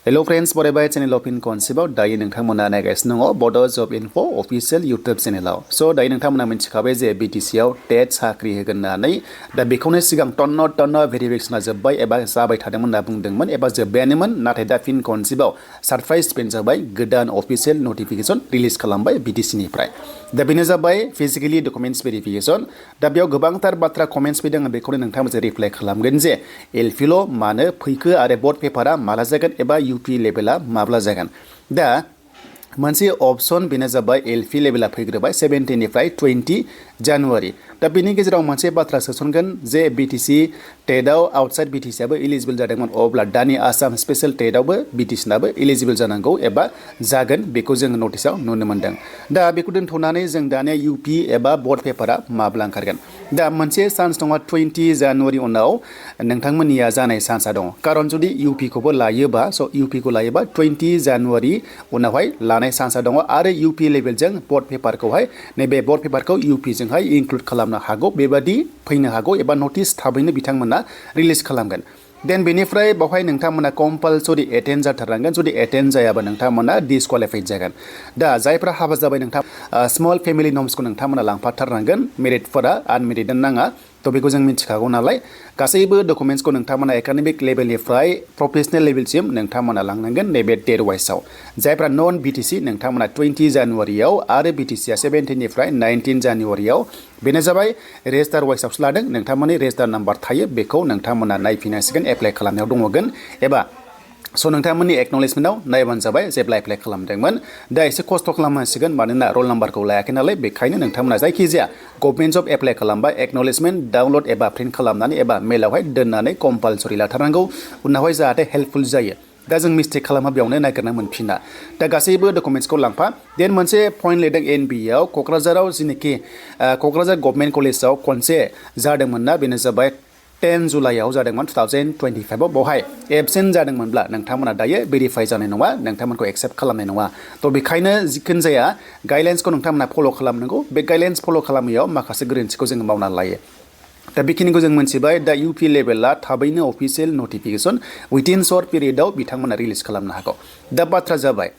Hello friends, बरायबाय channel of इन कॉन्सेप्टआव दायो नोंथांमोना नायगासिनो दङ बड' जब इनफो अफिशियल यूट्यूब चैनलाव स' दायो नोंथांमोना मिथिखाबाय जे BTC आव टेट साख्रि होगोन होननानै दा बेखौनो सिगां टन्न भेरिफिकेशना जोब्बाय एबा जाबाय थादोंमोन होनना बुंदोंमोन एबा जोब्बायानोमोन नाथाय दा फिन कॉन्सेप्टआव सरप्राइज पेन जाबाय गोदान अफिशियल नोटिफिकेशन रिलीज खालामबाय BTC निफ्राय दा बेनो जाबाय फिजिकली डकुमेन्ट्स भेरिफिकेशन दा बेयाव गोबांथार बाथ्रा कमेन्ट्स फैदों बेखौनो नोंथांमोनजों रिप्लाय खालामगोन जे एलपिल' मानो फैखो आरो बर्ड पेपारा माला जागोन एबा UP लेभेला माब्ला जागोन दा मोनसे ऑप्शन बेनो जाबाय एलपि लेभेला फैग्रोबाय 17 निफ्राय 20 जानुवारि दा बेनि गेजेराव मोनसे बाथ्रा सोसनगोन जे BTC टेटआव आउटसाइड BTC आबो एलिजिबल जादोंमोन अब्ला दानि आसाम स्पेशल टेटआवबो BTC नाबो एलिजिबल जानांगौ एबा जागोन बेखौ जों नोटिसआव नुनो मोनदों दा बेखौ दोनथ'नानै जों दानिया UP एबा बर्ड पेपारा माब्ला ओंखारगोन दा मोनसे चान्स दङ 20 जानुवारि उनाव नोंथांमोननिया जानाय चान्सआ दङ कारन जुदि UP खौबो लायोबा स' UP खौ लायोबा 20 जानुवारि उनावहाय लानाय चान्सआ दङ आरो UP लेभेलजों बर्ड पेपारखौहाय नैबे बर्ड पेपारखौ UP जोंहाय इनक्लुड खालामनो हागौ बेबादि फैनो हागौ एबा नोटिस थाबैनो बिथांमोना रिलीज खालामगोन देन बेनिफ्राय बावहाय नोंथांमोना कम्पालसरि एटेन्ड जाथारनांगोन जुदि एटेन्ड जायाबा नोंथांमोना डिसक्वालिफाइड जागोन दा जायफ्रा हाबा जाबाय नोंथां स्मल फेमिलि नर्म्सखौ नोंथांमोना लांफाथारनांगोन मेरिटफोरा आनमेरिट नाङा तो बेखौ जों मिथिखागौ नालाय गासैबो डकुमेन्ट्सखौ नोंथांमोना एकाडेमिक लेभेलनिफ्राय प्रोफेशनल लेभेलसिम नोंथांमोना लांनांगोन नैबे डेट वाइसआव जायफ्रा नन BTC नोंथांमोना 20 जानुवारियाव आरो BTC आ 17 निफ्राय 19 जानुवारियाव बेनो जाबाय रेजिस्टार वाइसआवसो लादों नोंथांमोननि रेजिस्टार नाम्बार थायो बेखौ नोंथांमोना नायफिननांसिगोन एप्लाइ खालामनायाव दङगोन एबा स' नोंथांमोननि एक्न'लेजमेन्टआव नायबानो जाबाय जेब्ला एप्लाइ खालामदोंमोन दा एसे खस्थ' खालामनांसिगोन मानोना रल नाम्बारखौ लायाखै नालाय बेखायनो नोंथांमोना जायखिजाया गभर्नमेन्ट जब एप्लाइ खालामबा एक्न'लेजमेन्ट डाउनलड एबा प्रिन्ट खालामनानै एबा मेलावहाय दोननानै कम्पालसरि लाथारनांगौ उनावहाय जाहाथे हेल्पफुल जायो दा जों मिस्टेक खालामा बेयावनो नागिरना मोनफिना दा गासैबो डकुमेन्ट्सखौ लांफा देन मोनसे पइन्ट लिरदों NB आव क'क्राझाराव जिनोखि क'क्राझार गभर्नमेन्ट कलेजाव खनसे जादोंमोन ना बेनो जाबाय 10 जुलाइआव जादोंमोन 2025 आव बावहाय एबसेन्ट जादोंमोनब्ला नोंथांमोना दायो भेरिफाइ जानाय नङा नोंथांमोनखौ एक्सेप्ट खालामनाय नङा थ' बेखायनो जिखुनु जाया गाइडलाइन्सखौ नोंथांमोना फल' खालामनांगौ बे गाइडलाइन्स फल' खालामैयाव माखासे गोरोन्थिखौ जोङो मावनानै लायो दा बेखिनिखौ जों मोनथिबाय दा UP लेभेला थाबैनो अफिशियल नोटिफिकेशन विदिन शर्ट पिरियडआव बिथांमोना रिलिज खालामनो हागौ दा बाथ्रा जाबाय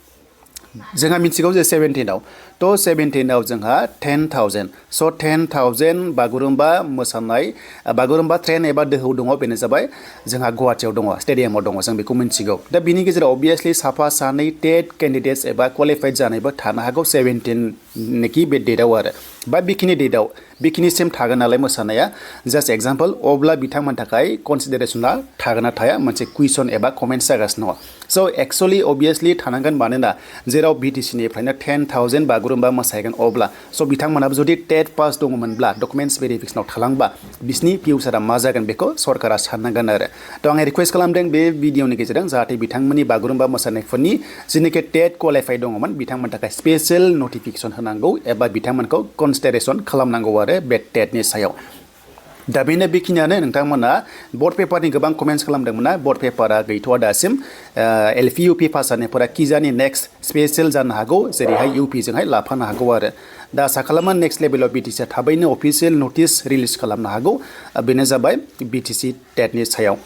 जोंहा मिथिगौ जे 17 आव थ' 17 आव जोंहा 10,000 स' 10,000 बागुरुम्बा मोसानाय बागुरुम्बा ट्रेन एबा दोहौ दङ बेनो जाबाय जोंहा गुवाहाटियाव दङ स्टेडियामाव दङ जों बेखौ मिथिगौ दा बिनि गेजेराव अबियासलि साफा सानै टेट केन्डिडेट्स एबा क्वालिफाइड जानायबो थानो हागौ 17 निखि बे डेटआव आरो बा बेखिनि डेटआव बेखिनिसिम थागोन नालाय मोसानाया जास्ट एग्जाम्पल अब्ला बिथांमोननि थाखाय कनसिडारेसना थागोन ना थाया मोनसे कुइसन एबा कमेन्ट जागासिनो दङ स' एक्सुवेलि अबियासलि थानांगोन मानोना जेराव BTC निफ्रायनो 10,000 बागुरुम्बा मोसाहैगोन अब्ला स' बिथांमोनाबो जुदि टेट पास दङमोनब्ला डकुमेन्ट्स भेरिफिकेशनाव थालांबा बिसिनि फिउचारा मा जागोन बेखौ सरकारा साननांगोन आरो थ' आं रिक्वेस्ट खालामदों बे भिडिअनि गेजेरजों जाहाथे बिथांमोननि बागुरुम्बा मोसानायफोरनि जिनोखि टेट क्वालिफाइड दङमोन बिथांमोननि थाखाय स्पेशल नोटिफिकेशन होनांगौ एबा बिथांमोनखौ कनसिडारेसन खालामनांगौ आरो बे टेटनि सायाव दा बेनो बेखिनियानो नोंथांमोना बर्ड पेपारनि गोबां कमेन्ट्स खालामदोंमोन ना बर्ड पेपारा गैथ'वा दासिम एलपि UP पास जानायफोरा किजानि नेक्स्ट स्पेशल जानो हागौ जेरैहाय UP जोंहाय लाफानो हागौ आरो दा आसा खालामो नेक्स्ट लेभेलाव BTC आ थाबैनो अफिशियल नोटिस रिलिज खालामनो हागौ बेनो जाबाय BTC टेटनि सायाव